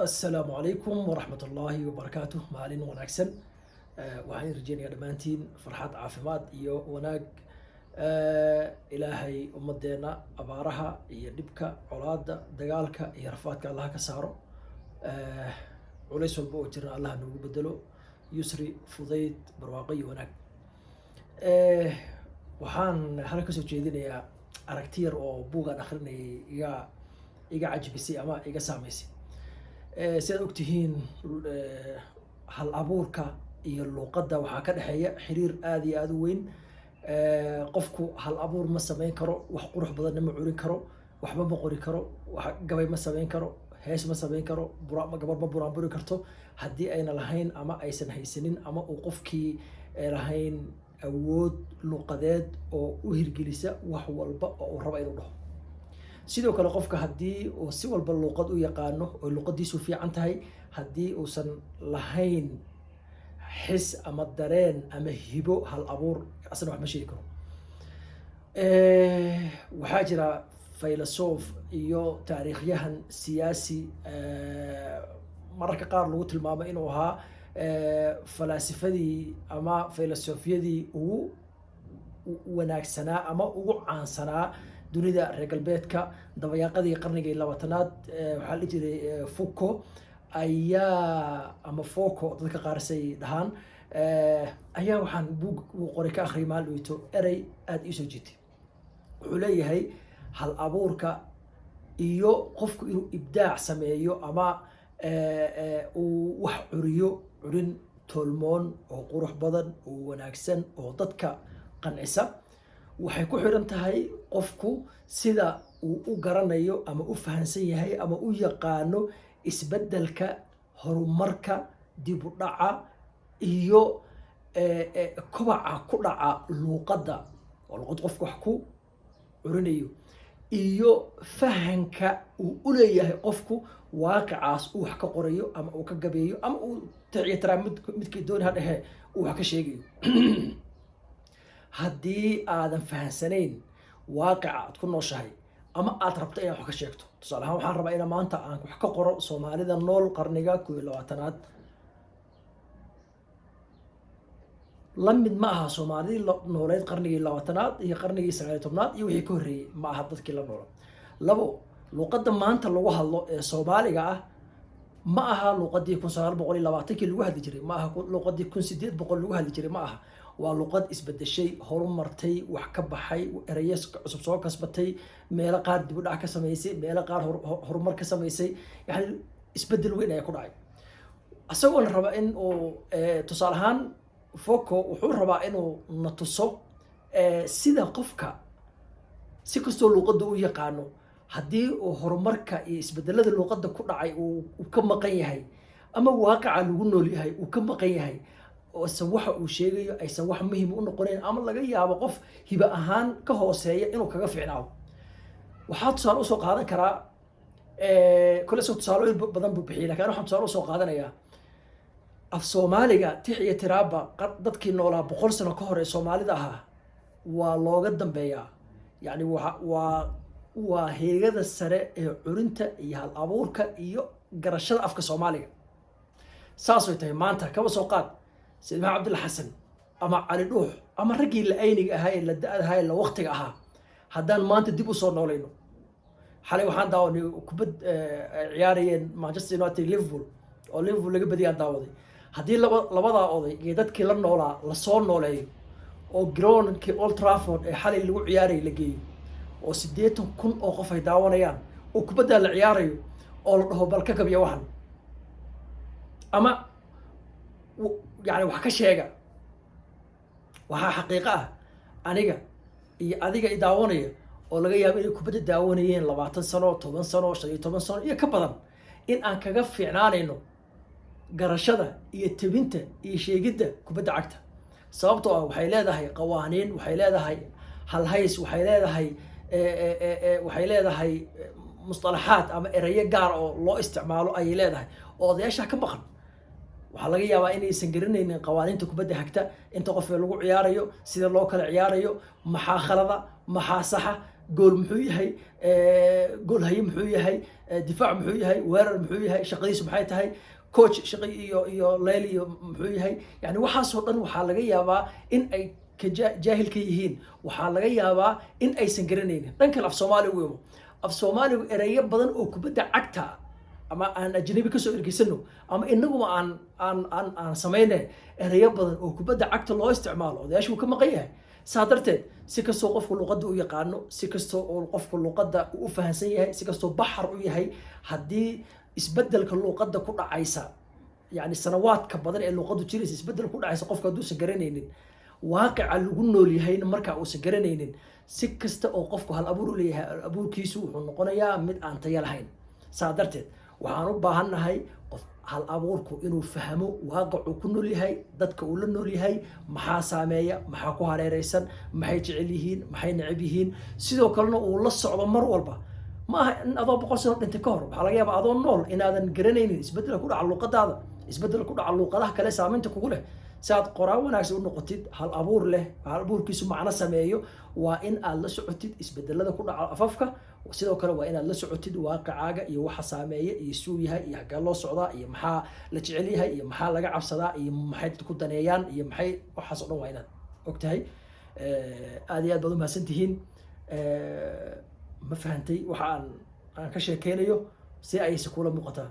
Assalaamu calaykum waraxmat ullaahi wabarakaatuh. Maalin wanaagsan. Waxaan rajeynayaa dhammaantiin farxad, caafimaad iyo wanaag. Ilaahay ummadeenna abaaraha iyo dhibka, colaadda, dagaalka iyo rafaadka Allaha ka saaro. Culays walba oo jirna Allaha noogu bedelo yusri, fudayd, barwaaqo iyo wanaag. Waxaan halka kasoo jeedinayaa aragti yar oo buugaan akrinayay iga cajbisay ama iga saameysay. Sidaad ogtihiin, hal abuurka iyo luuqadda waxaa ka dhexeeya xiriir aada iyo aada u weyn. Qofku hal abuur ma sameyn karo, wax qurux badanna ma curin karo, waxba ma qori karo, wax gabay ma sameyn karo, hees ma sameyn karo, gabar ma buraanburi karto haddii ayna lahayn ama aysan haysanin ama uu qofkii lahayn awood luuqadeed oo u hirgelisa wax walba oo uu rabo inuu dhaho. Sidoo kale, qofka haddii uu si walba luuqad u yaqaano oo luuqadiisu fiican tahay, haddii uusan lahayn xis ama dareen ama hibo hal abuur, asna wax ma sheegi karo. Waxaa jira faylasoof iyo taariikhyahan siyaasi, mararka qaar lagu tilmaamo inuu ahaa falaasifadii ama faylasofyadii ugu wanaagsanaa ama ugu caansanaa dunida reer galbeedka dabayaaqadii qarnigii 20aad. Waxaa la dhihi jiray Foucault ayaa, ama Foco dadka qaar say dhahaan, ayaa waxaan buug uu qoray ka akhriyay maalin dhoweyto erey aada iisoo jiitay. Wuxuu leeyahay, hal abuurka iyo qofku inuu ibdaac sameeyo ama uu wax curiyo, curin toolmoon oo qurux badan oo wanaagsan oo dadka qancisa, waxay ku xiran tahay qofku sida uu u garanayo ama u fahansan yahay ama u yaqaano isbeddelka, horumarka, dib u dhaca iyo kobaca ku dhaca luuqadda, oo luuqad qofku wax ku curinayo, iyo fahanka uu u leeyahay qofku waaqicaas uu wax ka qorayo ama uu ka gabeeyo ama uu ticiyo taraa midkii dooni ha dhehe uu wax ka sheegayo. Haddii aadan fahansanayn waaqica aad ku nooshahay ama aad rabto inaad wax ka sheegto, tusaale ahaan, waxaan rabaa inaan maanta aan wax ka qoro Soomaalida nool qarniga 21aad. La mid ma aha Soomaalidii nooleed qarnigii 20aad iyo qarnigii 19aad iyo wixii ka horreeyey. Ma aha dadkii la noola. Labo, luuqadda maanta lagu hadlo ee Soomaaliga ah ma aha luuqadii 1920kii lagu hadli jiray, ma aha luuqadii 1800 lagu hadli jiray, ma aha. Waa luuqad isbedeshay, horumartay, wax ka baxay, ereyo cusub soo kasbatay, meelo qaar dib u dhac ka samaysay, meelo qaar horumar ka samaysay. Yani isbedel weyn ayaa ku dhacay. Isagoona raba in uu tusaale ahaan, Foucault wuxuu rabaa inuu na tuso sida qofka si kastoo luuqadda u yaqaano, haddii uu horumarka iyo isbedelada luuqadda ku dhacay uu ka maqan yahay ama waaqaca lagu nool yahay uu ka maqan yahay, oosan waxa uu sheegayo aysan wax muhiim u noqonayn, ama laga yaabo qof hiba ahaan ka hooseeya inuu kaga fiicnaado. Waxaa tusaale usoo qaadan karaa, kole soo tusaalooyin badan buu bixiyay, lakin waxaan tusaale usoo qaadanayaa af Soomaaliga. Tix iyo tiraaba, dadkii noolaa 100 sano ka hor ee Soomaalida ahaa waa looga dambeeyaa. Yacni waa heegada sare ee curinta iyo hal abuurka iyo garashada afka Soomaaliga. Saasay tahay, maanta kaba soo qaad Sayid Maxamed Cabdilla Xasan ama Cali Dhuux ama raggii la ayniga ahaa ee la da-da ahaa ee la waqtiga ahaa, haddaan maanta dib usoo noolayno. Xalay waxaan daawanay kubad ay ciyaarayeen Manchester United, Liverpool, oo Liverpool laga badiyaan daawaday. Haddii labadaa oday iyo dadkii la noolaa lasoo nooleeyo oo garoonkii Old Trafford ee xalay lagu ciyaarayay la geeyo, oo 80,000 oo qof ay daawanayaan oo kubaddaa la ciyaarayo, oo la dhaho bal ka gabiya waxan ama yani wax ka sheega, waxaa xaqiiqo ah aniga iyo adiga i daawanaya oo laga yaabo inay kubadda daawanayeen 20 sano, 10 sano, 15 sano iyo ka badan, in aan kaga fiicnaanayno garashada iyo tebinta iyo sheegidda kubadda cagta, sababtoo ah waxay leedahay qawaaniin, waxay leedahay halhays, waxay leedahay mustalaxaad ama erayo gaar oo loo isticmaalo ayay leedahay oo odayaasha ka maqan. Waxaa laga yaabaa inaysan garanaynin qawaaniinta kubadda hagta, inta qof ee lagu ciyaarayo, sida loo kala ciyaarayo, maxaa khalada, maxaa saxa. Gool muxuu yahay? Gool haye muxuu yahay? Difaac muxuu yahay? Weerar muxuu yahay? Shaqadiisu maxay tahay? Coach shaqo iyo leyl iyo muxuu yahay? Yani waxaasoo dhan waxaa laga yaabaa in ay ka jaahil ka yihiin, waxaa laga yaabaa in aysan garanaynin. Dhan kale, af Soomaaligu imo, af Soomaaligu ereyo badan oo kubadda cagta ama aan ajnabi kasoo ergeysano ama inaguma aan samayne, ereyo badan oo kubadda cagta loo isticmaalo odayaashu wuu ka maqan yahay. Saa darteed, si kastoo qofku luqadda u yaqaano, si kastoo oo qofku luqadda u fahansan yahay, si kastoo baxar u yahay, haddii isbeddelka luqadda ku dhacaysa, yani sanawaadka badan ee luqaddu jiraysa isbeddel ku dhacaysa, qofka hadduusan garanaynin, waaqica lagu nool yahayna markaa uusan garanaynin, si kasta oo qofku hal abuur u leeyahay, hal abuurkiisu wuxuu noqonayaa mid aan tayo lahayn. Saa darteed, waxaan u baahannahay qof hal abuurku inuu fahmo waaqicuu ku nool yahay, dadka uu la nool yahay, maxaa saameeya, maxaa ku hareereysan, maxay jecel yihiin, maxay neceb yihiin. Sidoo kalena uu la socdo mar walba. Ma aha in adoo 100 sano dhintay ka hor, waxaa laga yaabaa adoo nool inaadan garanaynin isbeddela ku dhaca luuqadaada, isbeddela ku dhaca luuqadaha kale saameynta kugu leh. Si aad qoraan wanaagsan u noqotid, hal abuur leh, hal abuurkiisu macno sameeyo, waa in aad la socotid isbedelada ku dhaca afafka. Sidoo kale waa inaad la socotid waaqicaaga iyo waxa saameeya iyo suu yahay iyo hagee loo socdaa iyo maxaa la jecel yahay iyo maxaa laga cabsadaa iyo maxay dadku daneeyaan iyo maxay, waxaas oo dhan waa inaad og tahay. Aad iyo aad baad umahadsan tihiin. Ma fahantay waxa aan ka sheekeynayo? Si ayse kula muuqataa?